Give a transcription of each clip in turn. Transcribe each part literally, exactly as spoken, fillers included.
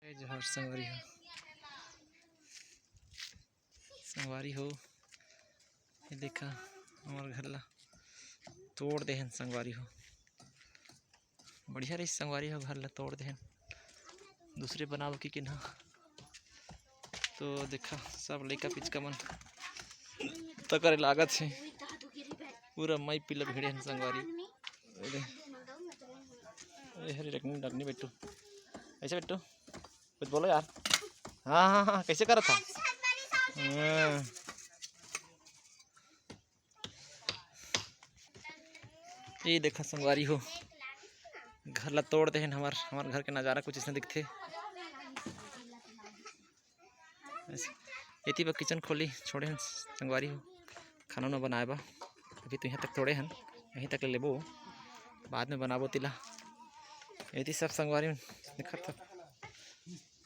जोहार संगवारी हो, संगवारी हो, ये देखा, हमर घर ला तोड़ देहन संगवारी हो। बढ़िया रहिस संगवारी हो, घर ला तोड़ देहन, दूसरे बनाबो कि किन्हा। तो देखा, सब लइका पिचका मन त करे लागत हे, पूरा मई पीला भिड़े हन संगवारी। अरे, अरे हरे रखनी, रखनी बेटू, ऐसे बेटू कुछ बोलो यार। हाँ, हाँ, हाँ, कैसे करत था? हाँ। ये देखा संगवारी हो, घर ला तोड़ देहन। हमार, हमार घर के नजारा कुछ इसने दिखथे। ऐसे, एती बर किचन खोली छोड़े हन संगवारी हो, खाना न बनाए बा। अभी तो यहाँ तक तोड़े हन, यहीं तक ले लेबो, बाद में बनाबो तिला। एती सब संगवारी मन देखत हो,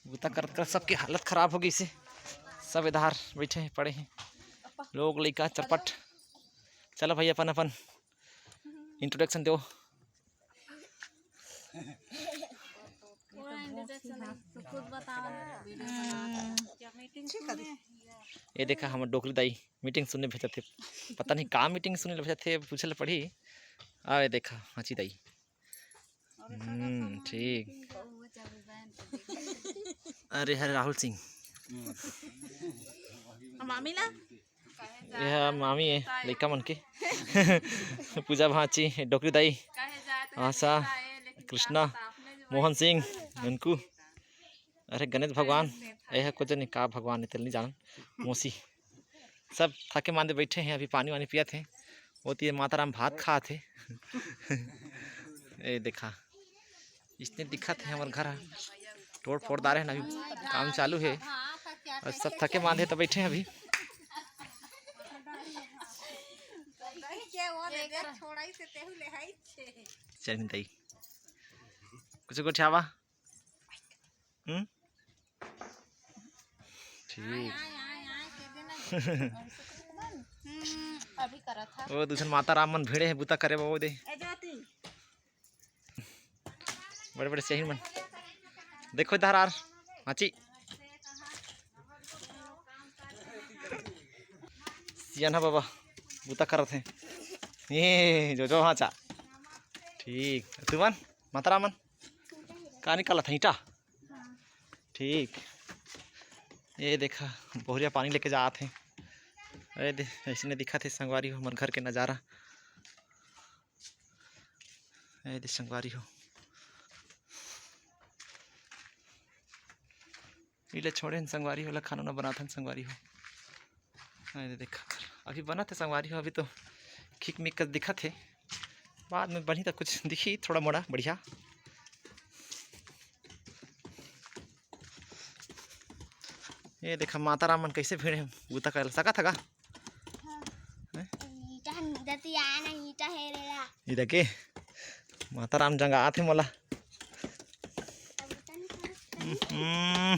बुता करत करत सबके हालत खराब हो गई से, सब इधर बैठे हैं, पड़े हैं, लोग लइका चरपट। चलो भाई, अपन अपन इंट्रोडक्शन दो। पूरा इंट्रोडक्शन है, तो खुद बताओ। ये देखा, हमर डोकरी दाई मीटिंग सुनने भेजत हे, पता नहीं का मीटिंग सुनने भेजत हे, पूछे ले पड़ी। आ, ये देखा, हाँची दाई। हम्म, ठीक। अरे हरे राहुल सिंह। मामी ना? ये मामी है, लइका मन के। पूजा भांची, डोकरी दाई, आशा, कृष्णा, मोहन सिंह, ननकू। अरे गणेश भगवान, ये कुछ नहीं का भगवान है, तेल नहीं जानन। मौसी, सब थके मांदे बैठे हैं, अभी पानी वानी पियत हैं। वो तो ये माता राम भात खात हे। ए देखा, इसने दिखत हे हमर घर ह। तोड़ फोड़ डारे हे ना, अभी काम चालू हे। और सब थके मांदे तो बैठे हैं अभी। चल दाई, कुछ गोठियावा। हम्म, ठीक। अभी करत हा। वो दूसर माता राम मन भिड़े हे बुता करे बाबू दे। बड़े बड़े सेहिन मन। देखो इधर आर, हाँची। सियान हा बाबा, बुता करत हे। ये जो जो हाँचा। ठीक, तुमन माता राम मन का निकालत हे ईंटा? ठीक, ये देखा, बोहरिया पानी लेके जात हे। अरे दे, ऐसने दिखत हे संगवारी हो हमर घर के नजारा। ए दे संगवारी हो, इले छोड़े हन संगवारी हो, ला खाना ना बनात हन संगवारी हो। ए दे देखा, अभी बनत हे संगवारी हो, अभी तो खिक मिक कस दिखत हे, बाद में बनही त कुछ दिखही थोड़ा मोड़ा बढ़िया। ये देखा माता राम मन कैसे भीड़ हे, बूता कर सकत हे का? हाँ। हैं? ईटा हन दतिया ना, ईटा हे रे ला। ये देखे, माता राम जंगा आथे मोला। हम्म,